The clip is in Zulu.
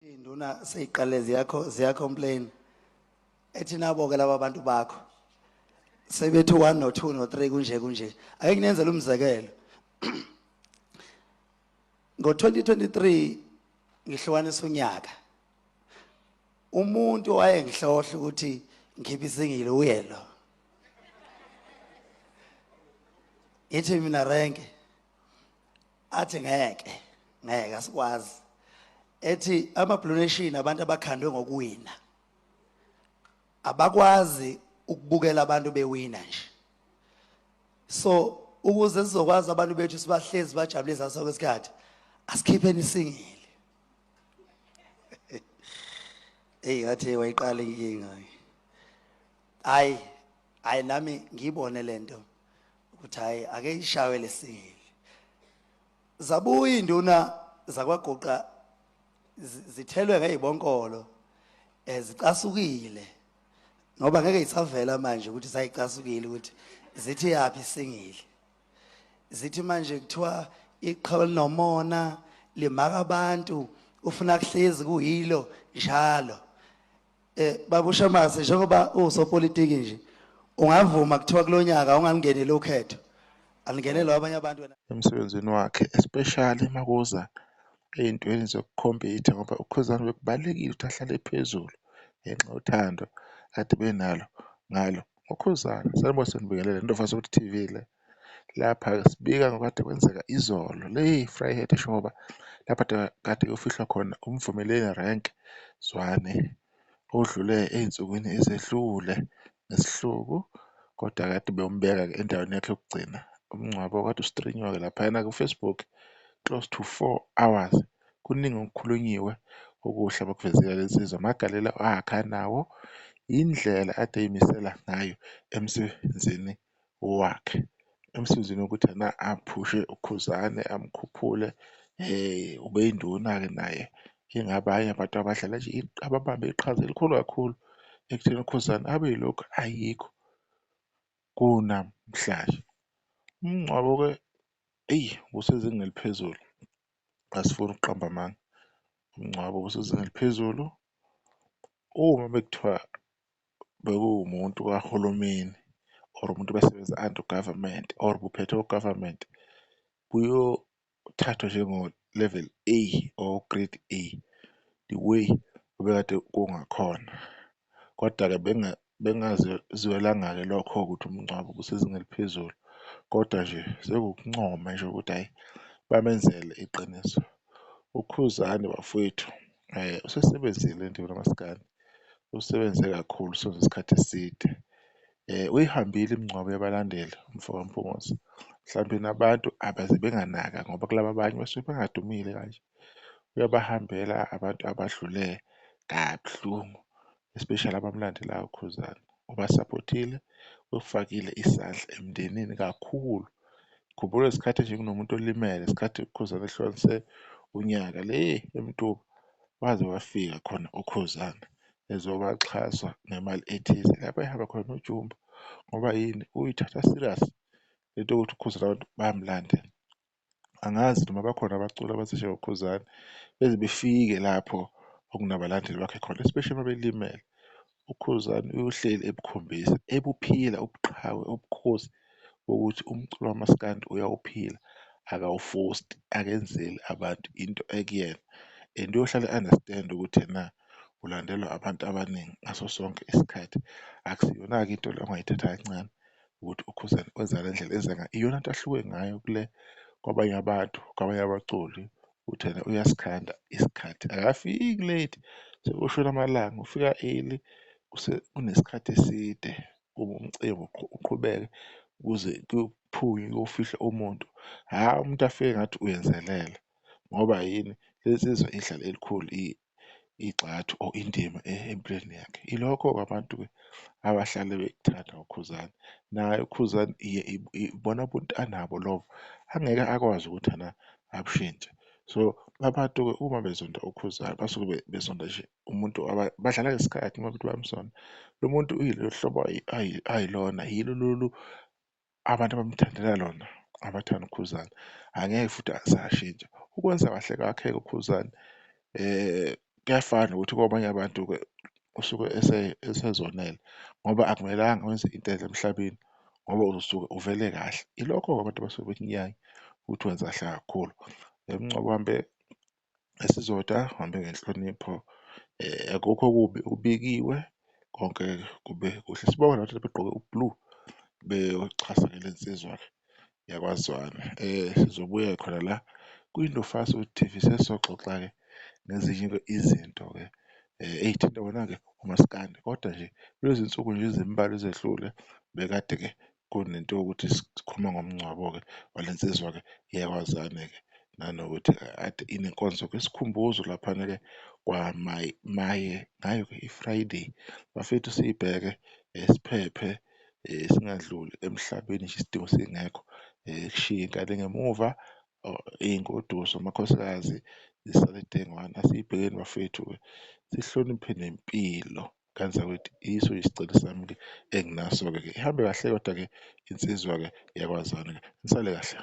Induna seyiqale ziyakho ziya-complain ethi nabo ke laba bantu bakho sebethi 1 no 2 no 3 kunje kunje. Ake nginenzele umzekelo. Ngo-2023 ngihlukanisa unyaka. Umuntu owayengihlohla ukuthi ngikhiphe isingile uye lo. Ngithi mina renke athi ngeke ngeke asikwazi. Ethi ama Blue Nation abantu abakhandwe ngokuwina abakwazi ukubukela abantu bewina nje. So ukuze sizokwazi abantu bethu sibahlezi bajabulisa sonke isikhathi asikhipheni isingile. Hey ngathi wayiqala inkinga. Hayi hayi nami ngiyibone lento ukuthi hayi ake ishawe lesingile. Zabuya induna zakwaGuqa zithelwe ngezibonkolo ezicasukile ngoba ngeke isavela manje ukuthi sayicasukile ukuthi zithi yapi isingile. Zithi manje kuthiwa iqhawe linomona limaka abantu ufuna kuhlezi kuyilo njalo. Baba uShamase njengoba usopolitiki nje ungavuma kuthiwa kulonyaka ungalingeneli ukhetho alingenelwa abanye abantu wena emsebenzini wakhe especially makuza ey'ntweni zokukhompyutha ngoba uKhuzani bekubalulekile ukuthi ahlale phezulu ngenxa yothando kade benalo ngalo ngoKhuzani. Sanibona, sanibingelela Ndofa Sokuthi TV le. Lapha-ke sibika ngokade kwenzeka izolo le Vryheid eShoba lapha kade kuyofihlwa khona uMvumeleni Rank Zwane odlule ey'nsukwini ezedlule ngesihluku, kodwa kade beyombeka-ke endaweni yakhe yokugcina. Umngcwabo kade ustrinywa-ke laphayana ku-Facebook close to 4 hours. Kuningi okukhulunyiwe okuhle abakuvezile le nsizwa, amagalelo akhe anawo, indlela ade ey'misela ngayo emsebenzini wakhe, emsebenzini wokuthi ena aphushe uKhuzani amkhuphule. Ubeyinduna-ke naye ingabanye abantu abadlala nje ababambe iqhaza elikhulu kakhulu ekutheni uKhuzani abe yilokhu ayikho kunamhlanje. Umngcwabo-ke eyi usezingeni eliphezulu, asifuni ukuqamba amanga, umngcwabo usezingeni eliphezulu. Uma bekuthiwa bekuwumuntu kahulumeni or umuntu obesebenza under government or buphethwe u-government, kuyothathwa njengo-level A or grade A, the way obekade kungakhona. Kodwa-ke bengazwelanga-ke lokho ukuthi umngcwabo ubusezingeni eliphezulu, kodwa nje sekuwukuncoma nje ukuthi hhayi bamenzele iqiniso. UKhuzani bafowethu usesebenzile endimeni kamaskandi, usebenze kakhulu usebenze isikhathi eside. Uyihambile imingcwabo yabalandeli umfo kaMpungose, mhlampe nabantu abaze benganaka ngoba kulaba abanye basuke bengadumile kanje. Uyabahambela abantu abadlule kabuhlungu especially abamlandelayo uKhuzani. Ubasaphothile, ufakile isandla emndenini kakhulu. Khumbula ngesikhathi nje kunomuntu olimele ngesikhathi uKhuzani ehlukanise unyaka le eMtuba, waze wafika khona uKhuzani ezobaxhasa ngemali ethize lapho ehamba khona noJumbo. Ngoba yini? Uyithatha serious lento yokuthi uKhuzani abantu bayamlandela. Angazi noma bakhona abaculi abathi njengoKhuzani beze befike lapho okunabalandeli bakhe khona, especially uma belimele. UKhuzani uyohleli ebukhombisa ebuphila ubuqhawe ubukhosi bokuthi umculo wamaskandi uyawuphila, akawufosti, akenzeli abantu into ekuyena and uyohlale e-understand ukuthi ena ulandelwa abantu abaningi ngaso sonke isikhathi. Akusiyona-ke into le ongayithatha kancane ukuthi uKhuzani wenza ngale ndlela enza ngayo, iyona nto ahluke ngayo kule kwabanye abantu, kwabanye abaculi ukuthi ena uyasikhanda isikhathi, akafiki late sekuyoshona amalanga, ufika early kunesikhathi eside uma umcimbi uqhubeke kuze kuyophunywe kuyofihlwa umuntu. Hhayi umuntu afike ngathi uyenzelela ngoba yini? Le nsizwa idlale elikhulu igxathu or indima empilweni yakhe. Ilokho-ke abantu-ke abahlale bekuthanda ngoKhuzani. Naye uKhuzani iye ibona ubuntu anabo lobo angeke akwazi ukuthi ena abushintshe. So abantu-ke uma bezonda uKhuzani basuke bezonda nje umuntu badlala ngesikhathi uma kuwukuthi bayamzonda. Lo muntu uyilolu hlobo ayilona, yilo lolu abantu abamthandela lona, abathanda uKhuzani, angeke futhi asashintsha. Ukwenza kahle kwakhe-ke uKhuzani. Kuyafana nokuthi kwabanye abantu-ke usuke esezonela ngoba akumelanga wenze into enhle emhlabeni ngoba uzosuke uvele kahle. Ilokho-ke abantu abasuke bekunyanya ukuthi wenza kahle kakhulu. Umngcwabo uhambe ngesizotha, uhambe ngenhlonipho, akukho okubi okubikiwe, konke kube kuhle. Sibonge nabantu ebegqoke u-blue beyoxhasa-ke le nsizwa-ke yakwaZwane. Sizobuya khona la kwiNdofaso TV sesizoxoxa-ke ngezinye-ke izinto-ke ey'thinta wona-ke umaskandi. Kodwa nje kulezi nsuku nje ezimbalwa ezedlule bekade-ke kunento yokuthi sikhuluma ngomngcwabo-ke wale nsizwa-ke yakwaZwane-ke nanokuthi ade inenkonzo-ke isikhumbuzo laphana-ke maye ngayo-ke i-Friday. Bafethu siyibheke siphephe singadluli emhlabeni nje isidingo singekho kushiye iy'ngane ngemuva iy'ngoduso amakhosikazi zisale dengwane. Asiyibhekeni bafethu-ke sihloniphe nempilo. Ngane zakwethu yiso isicelo sami-ke enginaso-ke. Ihambe kahle kodwa-ke insizwa-ke yakwaZwane-ke, nisale kahle.